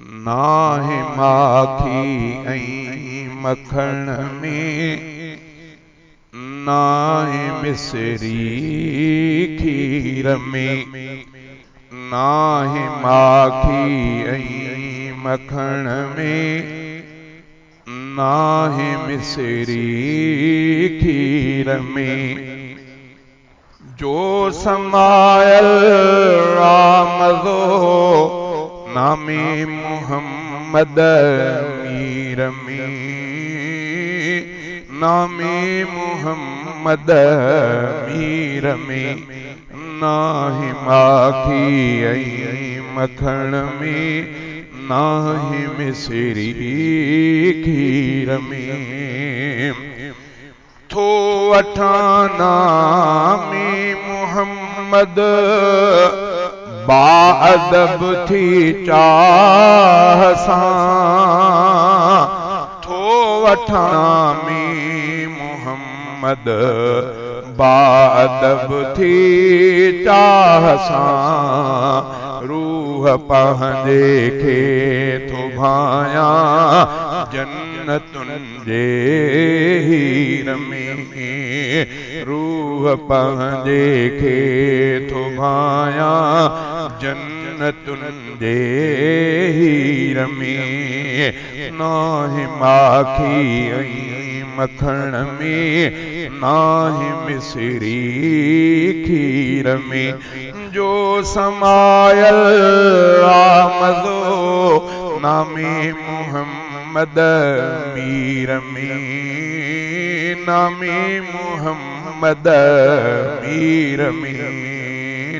नाहे माखी ऐं मखण में, नाहे मिसरी खीर में। नाहे माखी ऐं मखण में, नाहे मिसरी खीर में। जो समायल रामज़ो नामे मोहम्मद मीर में, नामे मोहम्मद मीर में। नाहे माखी ऐं मखण में, नाहे मिसरी खीर में। थो वठां नामे मोहम्मद बाअदब थी चाह सां। थो वठां नामे मोहम्मद बाअदब थी चाह सां। रूह पंहिंजे खे थो भायां जन्नतुनि जे हीर में। रूह पंहिंजे खे थो भायां जन्नतुनि जे हीर में। नाहे माखी ऐं मखण में, नाहे मिसरी खीर में। जो समायल आमज़ो नामे मोहम्मद मीर में, नामे मोहम्मद मीर में।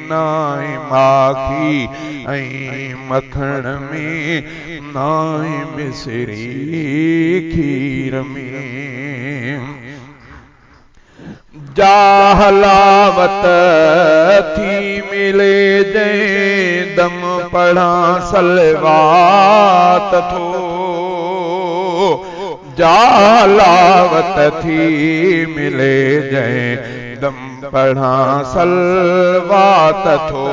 नाहे माखी ऐं मखण में, नाहे मिसरी खीर में। जा हलावत थी मिले जंहिं दम पढ़ां सलवात थो। जा हलावत थी मिले जंहिं दम पढ़ां सलवात थो।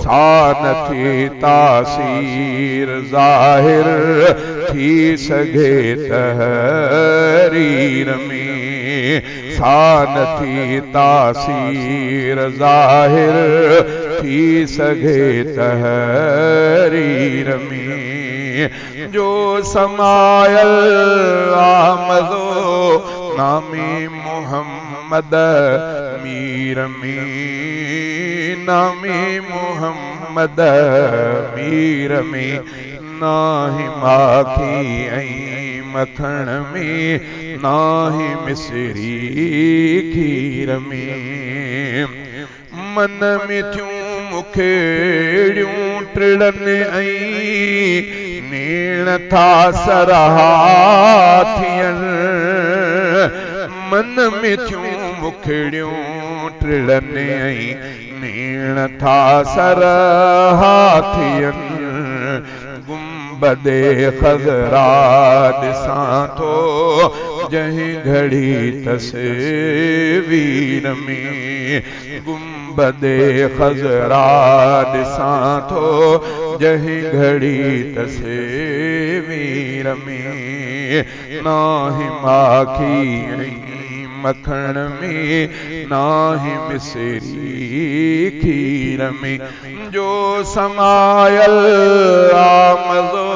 सा नथी तासीर ज़ाहिर थी सघे तहरीर में। सा नथी तासीर ज़ाहिर थी सघे तहरीर में। जो समायल आमज़ो नामे मोहम्मद मीर में, नामे मोहम्मद मीर में। नाहे माखी ऐं मखण में, नाहे मिसरी खीर में। मन में थियूं मुखेड़ियूं टिड़नि ऐं नेण था सरहा थियनि। मन में थियूं मुखेड़ियूं टिड़नि ऐं नेण था सरहा थियनि। गुंबदे ख़ज़रा ॾिसां थो जंहिं घड़ी तस्वीर में। गुंबदे ख़ज़रा ॾिसां थो जंहिं घड़ी तस्वीर में। नाहे माखी ऐं मखण में, नाहे मिसरी खीर में। जो समायल आमज़ो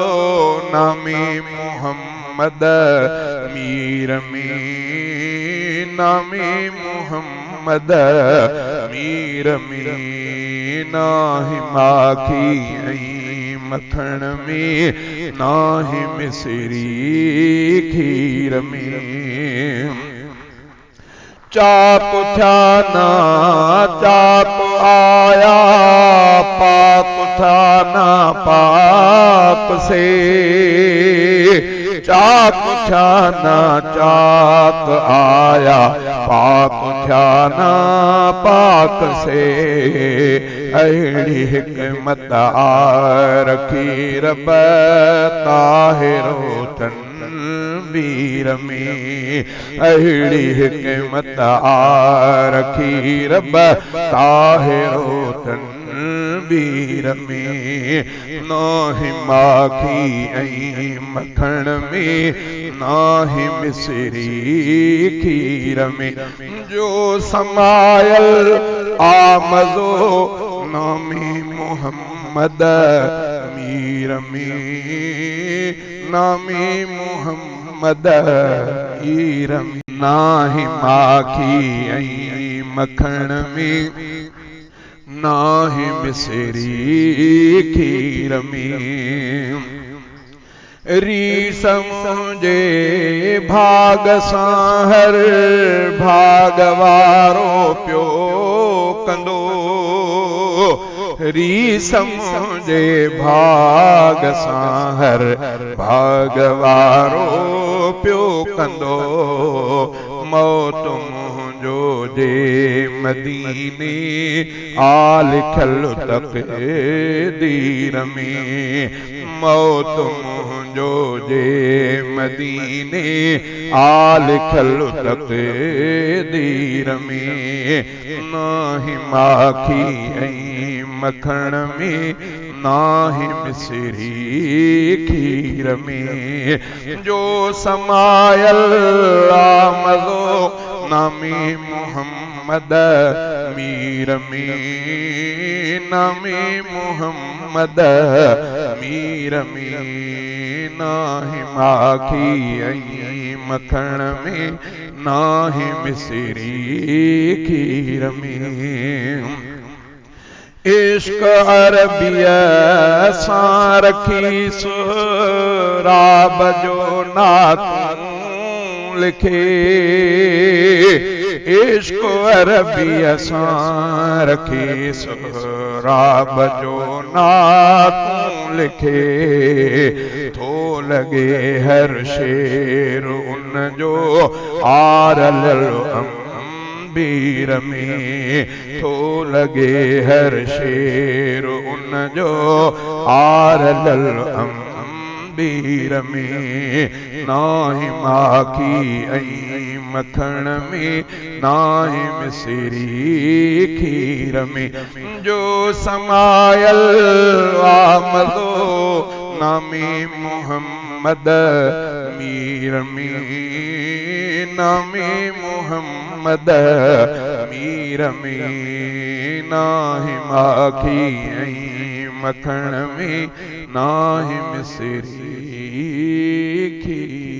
नामे मोहम्मद मीर में, नामे मोहम्मद मीर में। नाहे माखी ऐं मखण में, नाहे मिसरी खीर में। चाप थिया ना चाप आया, पाप थिया ना पाप से। चाक थिया ना चाक आया, पाक थिया ना पाक से। अहिड़ी हिकमत आ रखी रब ताहिरो तनवीर में। अहिड़ी हिकमत आ रखी रब ताहिरो तनवीर عنبير ۾، ناهي ماکي ۽ مکڻ ۾، ناهي مصري کير ۾، جو سمايل آ مزو نامي محمد مير ۾، نامي محمد مير ۾. ناهي ماکي ۽ مکڻ ۾، ناهي مصري کير ۾. ريس منهنجي ڀاڳ سان هر ڀاڳ وارو پيو ڪندو، ريس منهنجي ڀاڳ سان هر ڀاڳ وارو پيو ڪندو. موت منهنجو جي مديني آ لکيل تقدير ۾، موت منهنجو جي مديني آ لکيل تقدير ۾، ناهي ماکي ۽ مکڻ ۾، ناهي مصري کير ۾، جو سمايل آ مزو نامي محمد مير ۾، نامي محمد مير ۾. ناهي ماکي ۽ مکڻ ۾، ناهي مصري کير ۾. عشق عربيء سان رکي سهراب جو نعتون لکي، عشق عربيء سان رکي سهراب جو نعتون لکي، ٿو لڳي هر شعر ان جو آرل عنبير ۾، ٿو لڳي هر شعر ان جو آرل عنبير ۾، ناهي ماکي ۽ مکڻ ۾، ناهي مصري کير ۾، جو سمايل آ مزو نامي محمد مير ۾، نامي محمد مير ۾. ناهي ماکي ۽ مکڻ ۾، ناهي مصري کير.